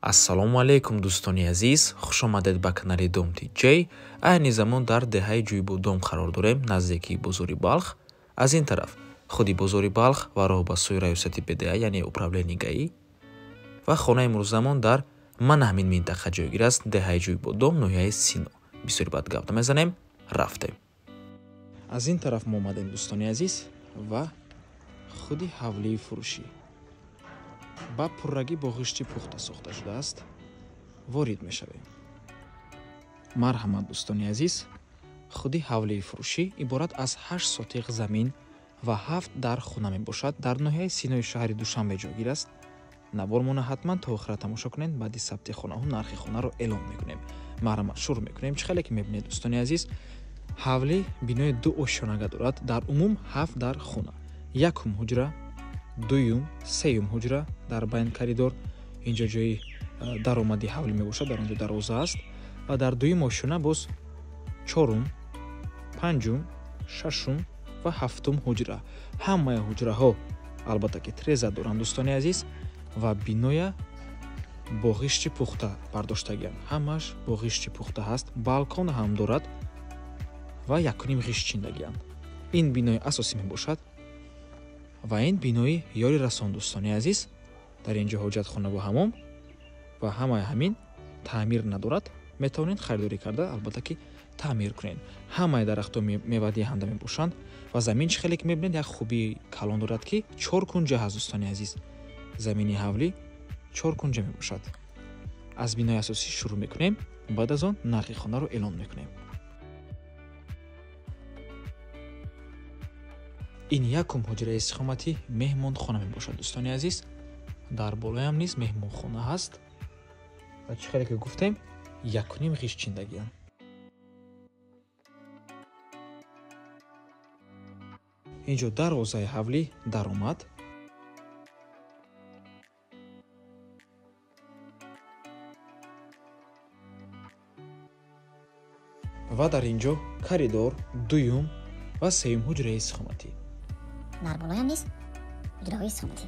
Ассалому алайкум, дӯстони азиз, хуш омадед ба канали Дом TJ. Айни замон дар деҳаи Ҷӯйбодом қарор дорем, наздикии бозори Балх. Аз ин тараф худи бозори Балх ва роҳ ба сӯи раёсати БДА, яъне управление ГАИ. Ва хонаи имрӯзамон дар мана ҳамин минтақа ҷойгир аст, деҳаи Ҷӯйбодом, ноҳияи Сино. Бисёри бад гап намезанем, рафтем. Аз ин тараф мо омадем, дӯстони азиз, ва худи ҳавлии фурӯшӣ ба пуррагӣ бо ғишти пухта сохта шудааст. Ворид мешавем. Марҳамат, дӯстони азиз, худи ҳавлии фурӯшӣ иборат аз 8 сотиқ замин ва 7 дар хона мебошад. Дар ноҳияи Синои шаҳри Душанбе ҷойгир аст. Навормона ҳатман то охира тамошо кунед. Баъди сабти хонаҳо нархи хонаро эълон мекунем. Марҳамат, шурӯъ мекунем. Чӣ хеле ки мебинед, дӯстони азиз, ҳавлӣ бинои ду ошёнага дорад. Дар умум 7 дар хона. Якум ҳуҷра, дуюм, сеюм ҳуҷра дар байн коридор. Инҷо ҷои даромади ҳавлӣ мебошад, дар он ҷо дарвоза аст. Ва дар дуюм ошёна боз чорум, панҷум, шашум ва ҳафтум ҳуҷра. Ҳамаи ҳуҷраҳо албатта ки треза доранд, дӯстони азиз, ва биноя бо ғишти пухта бардоштагианд. Ҳамаш бо ғишти пухта ҳаст, балкон ҳам дорад ва якуним ғишт чиндагианд. Ин бинои асосӣ мебошад ва ин бинои ёри расон, дӯстони азиз. Дар ин ҷо ҳоҷатхона ва ҳамом ва ҳамаи ҳамин таъмир надорад. Метавонед харидорӣ карда албатта ки таъмир кунед. Ҳамаи дарахтҳо мевадиҳанда мебошанд ва замин чӣ хеле ки мебинед як хубии калон дорад, ки 4 кунҷа ҳаст, дӯстони азиз. Замини ҳавлӣ 4 кунҷа мебошад. Аз бинои асосӣ шурӯъ мекунем, баъд аз он нархи хонаро эълон мекунем. Ин якум ҳуҷраи истиқоматӣ меҳмонхона мебошад, дӯстони азиз. Дар болоям низ меҳмонхона ҳаст ва чӣ хеле ки гуфтем, якуним ғишт чиндагианд. Инҷо дарвозаи ҳавлӣ даромад. Ва дар инҷо коридор, дуюм ва сеюм ҳуҷраи истиқоматӣ. Дар болоям низ ҳуҷраҳои истиқоматӣ.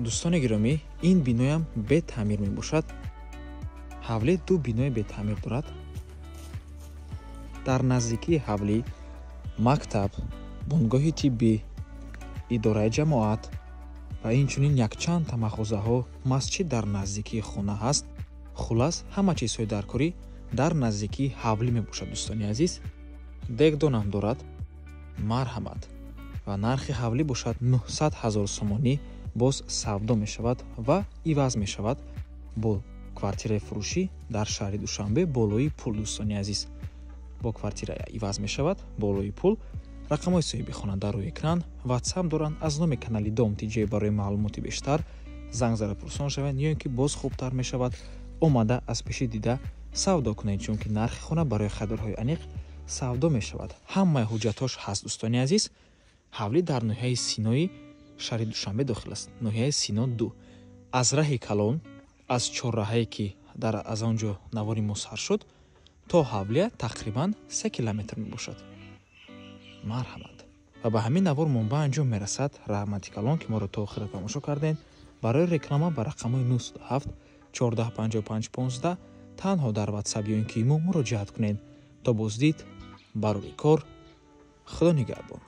Дӯстони гиромӣ, ин биноям бетаъмир мебошад. Ҳавлӣ ду бинои бетаъмир дорад. Дар наздикии ҳавлӣ мактаб, бунгоҳи тиббӣ, идораи ҷамоат ва инчунин якчанд мағозаҳо, масҷид дар наздикии хона ҳаст. Хулас, ҳама чизҳои даркорӣ дар наздикии ҳавлӣ мебошад, дӯстони азиз. Дегдонам дорад. Марҳамат. Ва нархи ҳавлӣ бошад 900 000 сомонӣ, боз савдо мешавад ва иваз мешавад бо квартираи фурӯшӣ дар шаҳри Душанбе болои пул, дӯстони азиз. Бо квартира иваз мешавад болои пул. Рақамҳои соҳиби хона дар рӯи экран, WhatsApp доранд. Аз номи канали Дом TJ барои маълумоти бештар занг зада пурсон шавед, ё ин ки боз хубтар мешавад омада аз пеши дида савдо кунед, чунки нархи хона барои харидорҳои аниқ савдо мешавад. Ҳамаи ҳуҷҷатҳош ҳаст, дӯстони азиз. Ҳавлӣ дар ноҳияи Синои шаҳри Душанбе дохил аст, ноҳияи Сино 2. Аз раҳи калон, аз чорраҳае ки дар аз он ҷо навори мо сар шуд, то ҳавлия тақрибан 3 километр мебошад. Марҳамат. Ва ба ҳамин навор мо ба анҷом мерасад. Раҳмати калон ки моро то охира тамошо кардед. Барои реклама ба рақамҳои 907 14 55 15 танҳо дар WhatsApp ё ин ки имо муроҷиат кунед. То боздид, барори кор, Худо нигаҳбон.